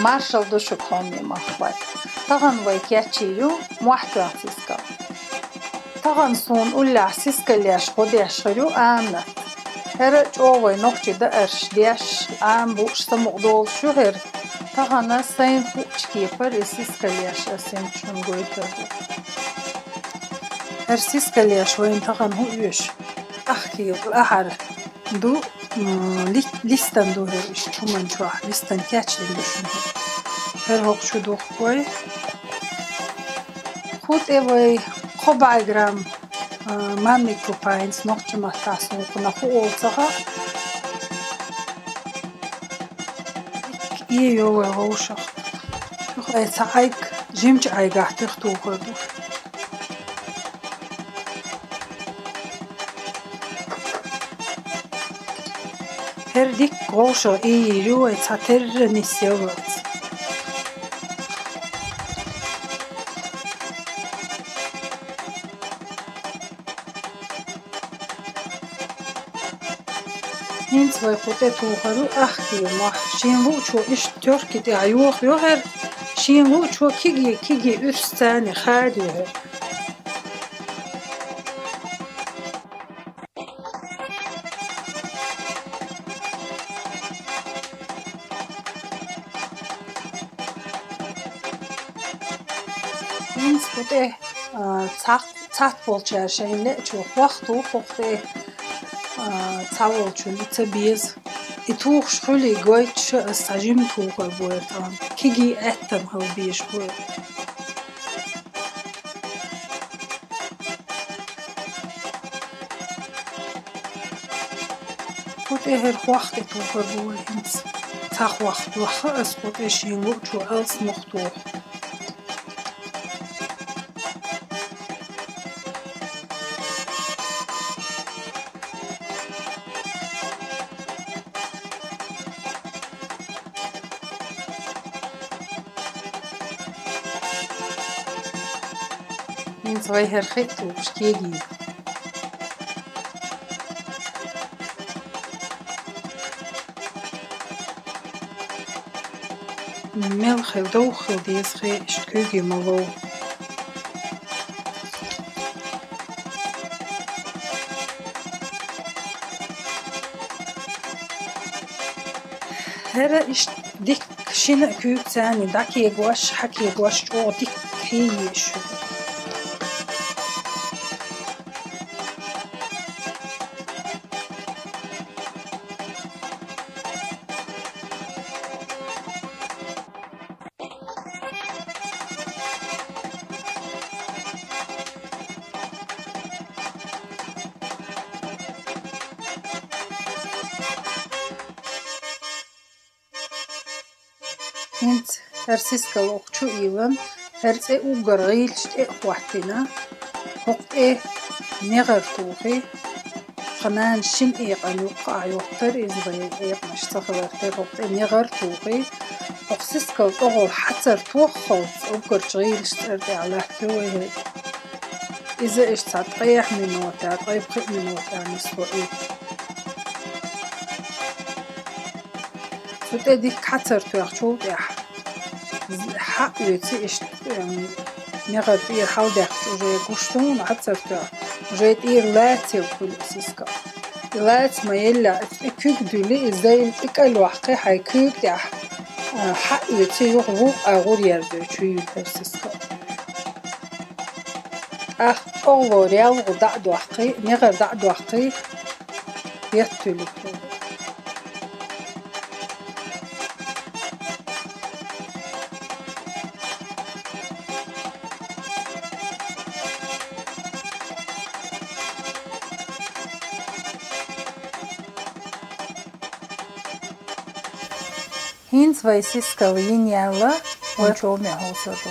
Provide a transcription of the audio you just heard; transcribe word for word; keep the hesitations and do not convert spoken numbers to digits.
Маршал ду шуга, хьоме махкахой. Тахан вай кечйийр ю мохь тоьхна сискал. Тахан суна уллехь сискал еш гӀо деш хир ю Анна. ХӀара чӀогӀа вай нохчий даарш деш, Ӏамабуш, самукъадолуш ю хӀара. Тахана сайна хуучу кепара и сискал еш ас хӀинца шуна гойтур ду. ХӀара сискал еш вайна тахана хӀун оьшу? Ахкийла ахьара ду, м, ли-, листан ду хӀара, иштта хӀуман чохь листан кечдина ду шуна. ХӀара хӀокху чу духку вай. Кху тӀе вай кхо бӀе грамм, а, манник крупа, хӀинца нохчийн маттахь суна кхунах хӀун олу ца хаьа. Э, йо, вай вовшах. Юха ай цхьа Ӏайг, жимачу Ӏайгахь тих тухур ду. ХӀара дикка вовшах иййийр ю вай, цхьатерра нис яллалц. ХӀинца вай кху тӀе тухур ю ахкийла мохь. Шен луучо иштта тоьхки тӀехь йохайо хӀара, шен луучо киге, киге уьрсаца хадайо хӀара. ХӀинца кху тӀе, а, цхьа-, цхьацца болчара шайна лаьачо хӀотту хӀокху тӀе, а, цхьаволчунна и ца беза. И тухуш хуьлий гойтуш ас цхьа жима тухур бу хӀара тахана. Киге аьттан хила безаш бу хӀара. Кху тӀе хӀара хӀотту тӀе тухур бу вай хӀинца. Цхьа хӀотту доху ас кху тӀе, шен луучо алсамох туху. ХӀинца вай хӀара хи а тухуш кегийра. Мел хила, довха хила деза хи, иштта куьйге ма лов. ХӀара иштта дикка шина а куьйгаца дӀакегош, хьакегош чӀогӀа дикка хьиййийш ю. ХӀинца хӀара сискал окху чу ийла, хӀара цӀе уггар гӀийлачу тӀе а хӀоттийна, хӀокху тӀе негӀар тухий, тхан нанас шина экъан юккъехь йоттара иза, вайн экъанаш ца хилар тера, хӀокху тӀе негӀар тухий, хӀокху сискал тӀехула хьацар тоххалц уггарчу гӀийлачу цӀера тӀехь латтайо вай хӀара. Иза иштта цхьа ткъех минотехь, ткъе пхи минотехь нисло и. Цу тӀе дикка хьацар тоьхчул тӀаьхьа, з-, хьаъ оьций иштта, эм, негӀар тӀера хьалдаьккхича уже гуш ду хьуна хьацар тоьхча, уже тӀера лацийла хуьлу сискал. И лаца ма еллехь, и куьг дуьллий, и зайла тӀе кӀел ваккхий хьайн куьйга тӀехь, а, хьаъ оьций, юха вукху агӀор ерзой чу юьллу хӀара сискал. ТӀаккха тӀехула релгӀа дӀа а доккхий, негӀар дӀа а доккхий, беттуьллу. ХӀинца вай сискал йина яьлла, вай чомехь хьовсур ду.